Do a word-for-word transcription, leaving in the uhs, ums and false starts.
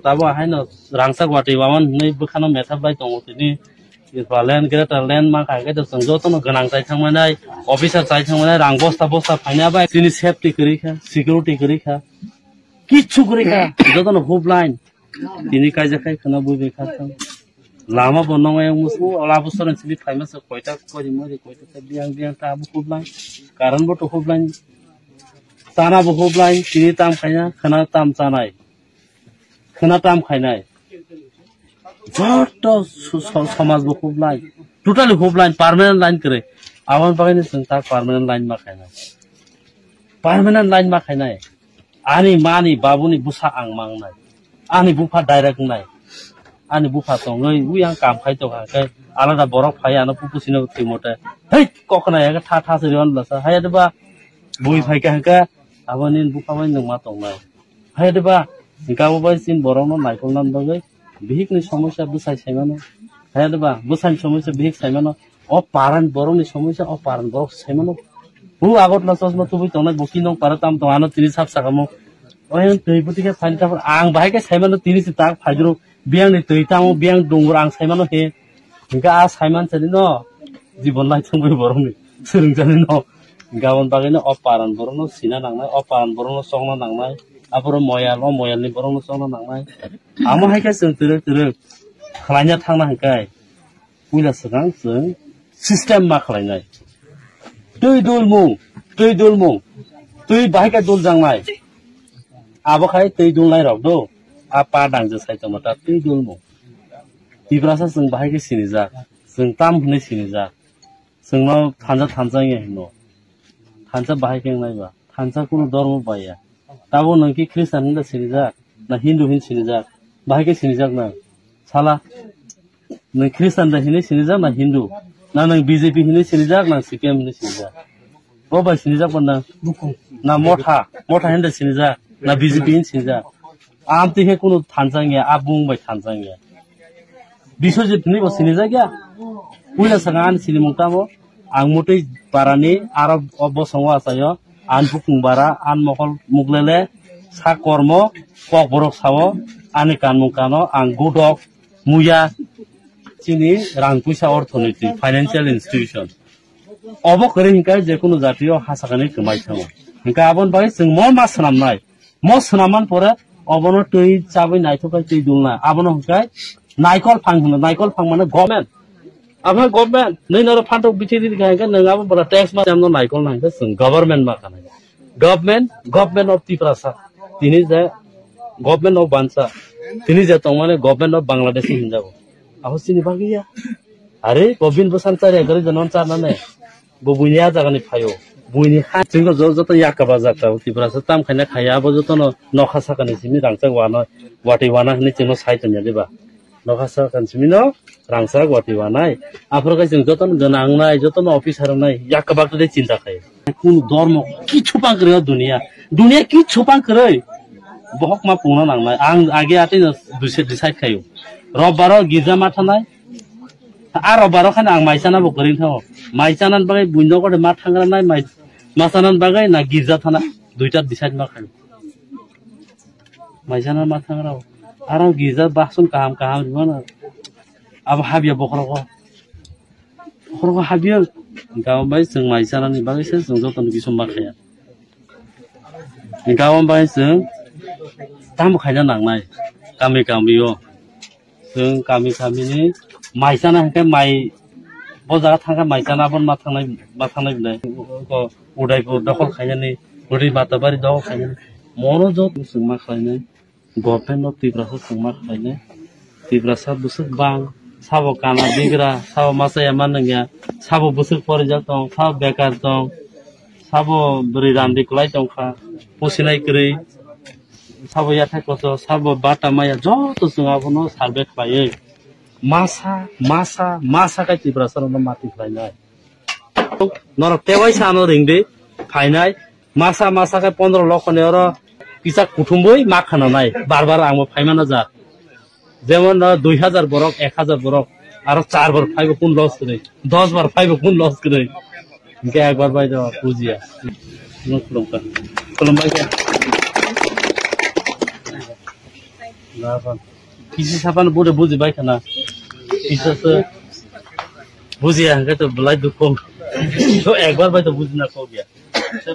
tabo haino rangchak watwi waman hinwi bwkhano methap bai tongo tini. Land, greater land ma kha khe to chwng jotono gwnang chai thangmanai, officer chai thangmanai, rang bosta bosta phaina bai chini safety kwrwi kha, security kwrwi kha, kichu kwrwi kha, jotono hub line. Tini kaijak khai khwna bui bai kha thang. Lama bo nong ayang musu, ola bo soron sini phaima se koita kori mori koita ta biang biang ta bo hub line. Current bo to hub line. Tana bo hub line, tini tam khaina, khwna tam chanai. Khwna tam khainai. Joto so-, so-, somaj bo hub line. Totally hub line, permanent line kwrwi. Aboni bagwi no chwng ta permanent line ma khainai. Permanent line ma khainai. Ani mani babuni bwsa ang mangnai. Ani bupha direct wngnai. Ani bupha tongwi wi ang kam khai tongkha khe alada borok phai ano pupu sino thwimo te. Hei kokna ya khe tha tha se riwan lasa. Haya de ba bui phai kha hwnkhe aboni bupha bai nwng ma tongnai. Haya de ba hwnkhe abo bai chin borokno naikolna bagwi bihikni somosya bwsai saimano. Haya de ba bwsaini somosya bihik saimano. O paran borokni somosya, o paran borok saimano. Bu Agartala chosma tubui tongnai, bo kinong para tam tong, ano tini sap sakamo. O yang twi buti khe phaini tapor ang bahai khe saimano tini si tak phaidru. Biyang ni twi tamo, biyang dungur ang saimano he. Hingke a saiman sani no. Jibon lai thangbai borokni. Swrwng jani no. Gabon bagwi no o paran borokno sina nangnai, o paran borokno chokna nangnai. Aboro moyal, o moyalni borokno chokna nangnai. Amo hai khe chwng twrwk twrwk khlaina thangna hwnkhe. Puila swkang chwng system ma khlainai. Twi dulmung, twi dulmung, twi bahai khe duljaknai. Abo khai twi dulnai rok do. A pa dangje sai tongma ta twi dulmung. Tiprasa chwng bahai khe sinijak, chwng tam hwnwi sinijak. Chwngno thansa thansa wngya hino. Thansa bahai khe wngnai ba. Thansa kunu dormo baiya. Tabuk nwng khe Christian hinda sinijak, na Hindu hin sinijak. Bahai khe sinijak na. Sala. Nwng Christian da hinwi sinijak na Hindu. Na nwng B J P hinwi sinijak na C P M hinwi sinijak. Bo bai sinijak ba na. Na Motha, Motha hinda sinijak, na B J P hin sinijak. Amtwi khe kunu thansa wngya, a bung bai thansa wngya. Biswajit hinwi bo sinijak ya. Puila saka ani sinimung tamo. Ang mutwi parani aro o bosongo achaio. An bukung bara, an mokol muklele, sa kormo, kokborok sao, ani kanmung kano, ang gudok, muya, chini rang puisa orthonoiti, financial institution. Obo kwrwi hinkhe je kunu jatio ha sakani kwmai thango. Hinkhe aboni bagwi chwng mo ma swnamnai. Mo swnamman pore obono twi chabwi naithok khe twi dulna. Abono hwnkhe naikol phang hwno, naikol phang mane government. Abo government, nini oro phantok bithi riri kha hwnkhe nwng abo bwla tax ma chamno naikol na hwnkhe chwng government ma khanai. Government, government of Tiprasa. Tini je government of Bansa. Tini je tongmani government of Bangladesh hinjago. Abo chini bagwi ya. Are, bo bini bwsani chari hwnkhe rwjano charnane. Bo buini a jagani phaio. Buini ha. Chwngno jo-, joto yakaba jakka Tiprasa tam khaina khaya abo jotono nokha sakani simi rangchak wana, watwi wana hinwi chwngno sai tongya diba. Nokha sakani simi no rangchak watwi wanai. Aphuru khe chwng jotono gwnang nai, jotono officer nai, yakaba tei chinta khai. Kunu dormo kichu pang kwrwi o dunia. Dunia kichu pang kwrwi. Bohok ma pungna nangnai. Ang age atwi no decide khaio. Robbaro girja ma thanai. A robbaro khani ang mai chana bo kwrwi thango. Mai chana bagwi buino gode ma thangra nai mai, ma chana bagwi na girja thana. Duita decide ma khaio. Mai chana ma thangra. Aro girja bason kaham kaham rwmano. Abo habya bokhorogo. Bokhorogo habya. Gabon bai chwng mai chanani bagwi se chwng jotono kisu ma khaya. Gabon bai chwng tamo khaina nangnai. Kami kami o. Chwng kami kami ni mai chana hwnkhe mai bo jaga thangkha mai chana abo ma thangnai ma thangnai bwnai. Udaipur dokhol khainani, Rima Tabari dokhol khainani. Mono joto chwng ma khlainai. Government of Tiprasa chwng ma khlainai. Tiprasa bwswk bang, sabo kana bigra, sabo masa ya ma nangya, sabo bwswk porijak tong, sabo bekar tong, sabo bwrwi randi kwlai tongkha, pusinai kwrwi, sabo yathai koso, sabo bata maya, joto chwng abono survey khlaiwi masa, masa, masa khe Tiprasa rokno mati khlainai. Norok tewaisa ano ringdi phainai. Masa masa khe pondro lokho ni oro kisa kuthumwi ma khana nai. Bar bar ang bo phaimano ja. Jemon no dui hajar borok, ek hajar borok, aro char bar phaibo kun loss kwrwi, dos bar phaibo kun loss kwrwi. Hingke ekbar bai do bujiya. Nung khulumkha. Khulumbai khe. Kisi sapan bude buji bai khana. Kisa se buji ang khe to belai dukhu. To ekbar bai to buji na kok ya. Se